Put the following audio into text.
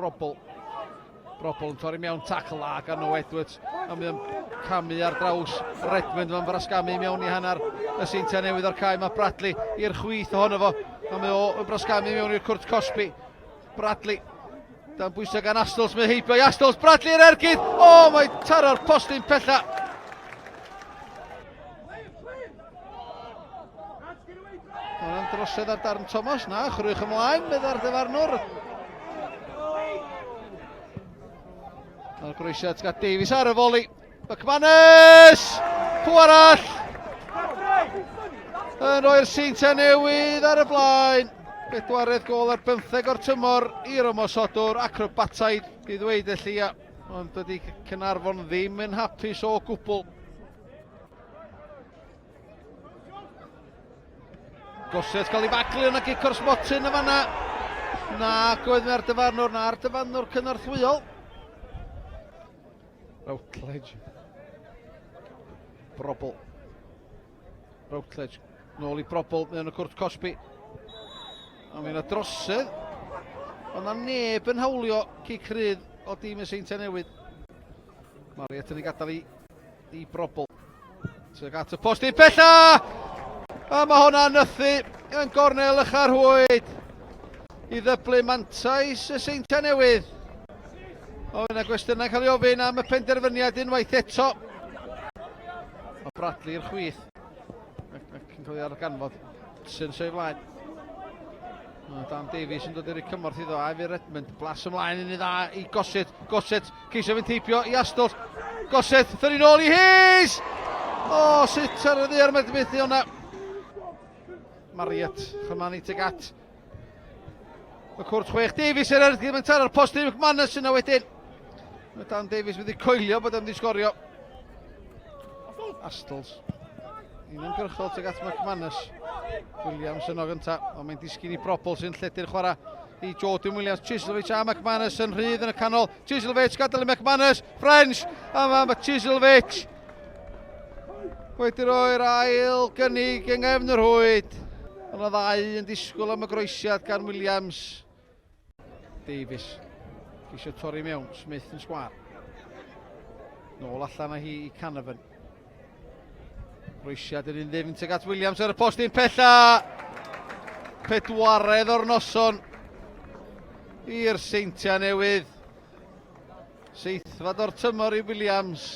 Brobl. Brobl yn torri mewn tacl a gan Noah Edwards. A mae o'n camu ar draws Redmond mae'n brasgamu mewn i hanner y Seintiau Newydd o'r cae. Mae Bradley i'r chwith ohono fo. A mae o yn brasgamu mewn i'r cwrt cosbi. Bradley dan bwysau gan Astles, mae heibio i Astles, Bradley yr ergyd! O, mae taro'r postyn pella. Hwna'n drosedd ar Darren Thomas, na, chwrwch ymlaen, meddai'r dyfarnwr. Mae'r groesiad at Davies ar y foli. McManus! Pw arall? Yn rhoi'r Seintiau Newydd ar y blaen. Bedwaredd gol ar bymtheg o'r tymor i'r ymosodwr acrobataidd i ddweud y llia. Ond dydy Caernarfon ddim yn hapus o gwbl. Gossett gael ei faglu yna gic o'r smotyn y fanna. Na, oedd mae'r dyfarnwr, na'r dyfarnwr cynorthwyol. Routledge. Brobl. Routledge. Nôl i Brobl mewn y cwrt cosbi. A mae'n drosedd. Ond na neb yn hawlio cic rhydd o dîm y Seintiau Newydd. Mariet yn ei gadael i, i Brobl. Tuag at y post i pella! A mae hwnna'n nythu yn gornel ycha'r hwyd i ddyblu mantais y Seintiau Newydd. O, yna gwestiynau cael ei ofyn am y penderfyniad unwaith eto. Mae Bradley i'r chwith. Ac yn cael ei arganfod. Sy'n sef flaen. Mae Dan Davies yn dod i'r cymorth iddo, a fi Redmond, blas ymlaen yn ei dda i Gossett, Gossett, ceisio fynd heibio i Astles, Gossett, thyrru nôl i Hayes! O, oh, sut ar y ddiar mae methu hwnna. Mariet, chymanu tuag at y cwrt chwech. Davies yr ergyd, mae'n taro'r post i McManus yna wedyn. Mae Dan Davies wedi coelio bod e'n wedi sgorio. Astles. Un yn gyrchol tuag at McManus. Williams yno gynta, ond mae'n disgyn i Brobl sy'n lledu'r chwarae i Jordan Williams. Chislovic a McManus yn rhydd yn y canol. Chislovic gadael i McManus. French! A mae Chislovic wedi rhoi'r ail gynnig yng ngefn yr hwyd. Ond y ddau yn disgwyl am y groesiad gan Williams. Davies. Ceisio torri mewn. Smith yn sgwar. Nôl allan â hi i Canavan. Roesiad yn un ddifn tuag at Williams ar y post un pella. Pedwaredd o'r noson i'r Seintiau Newydd. Seithfed o'r tymor i Williams.